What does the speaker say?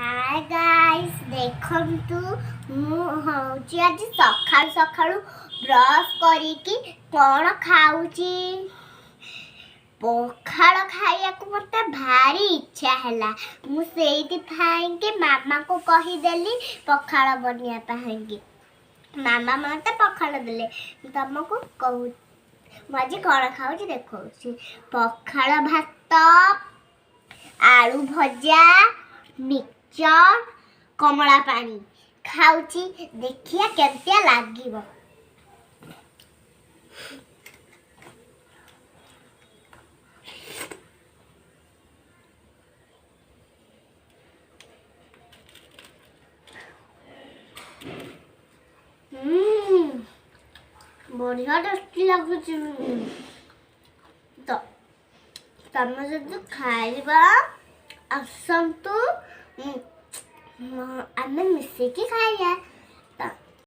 ହାଏ guys, ଦେଖନ୍ତୁ, ମୁଁ ହେଉଛି ଆଜି ସକାଳୁ ସକାଳୁ ବ୍ରସ୍ କରିକି କ'ଣ ଖାଉଛି। ପଖାଳ ଖାଇବାକୁ ମୋତେ ଭାରି ଇଚ୍ଛା ହେଲା। ମୁଁ ସେଇଥିପାଇଁକି ମାମାକୁ କହିଦେଲି ପଖାଳ ବନେଇବା ପାଇଁକି। ମାମା ମୋତେ ପଖାଳ ଦେଲେ। ମୁଁ ତମକୁ କହୁ, ମୁଁ ଆଜି କ'ଣ ଖାଉଛି ଦେଖାଉଛି। ପଖାଳ ଭାତ, ଆଳୁ ଭଜା, ମିକ୍ସଚର, କମଳା ପାଣି ଖାଉଛି। ଦେଖିବା କେମିତିଆ ଲାଗିବ। ବଢ଼ିଆ ଟେଷ୍ଟି ଲାଗୁଛି। ତ ତମେ ଯଦି ଖାଇବା, ଆସନ୍ତୁ, ଆମେ ମିଶିକି ଖାଇବା।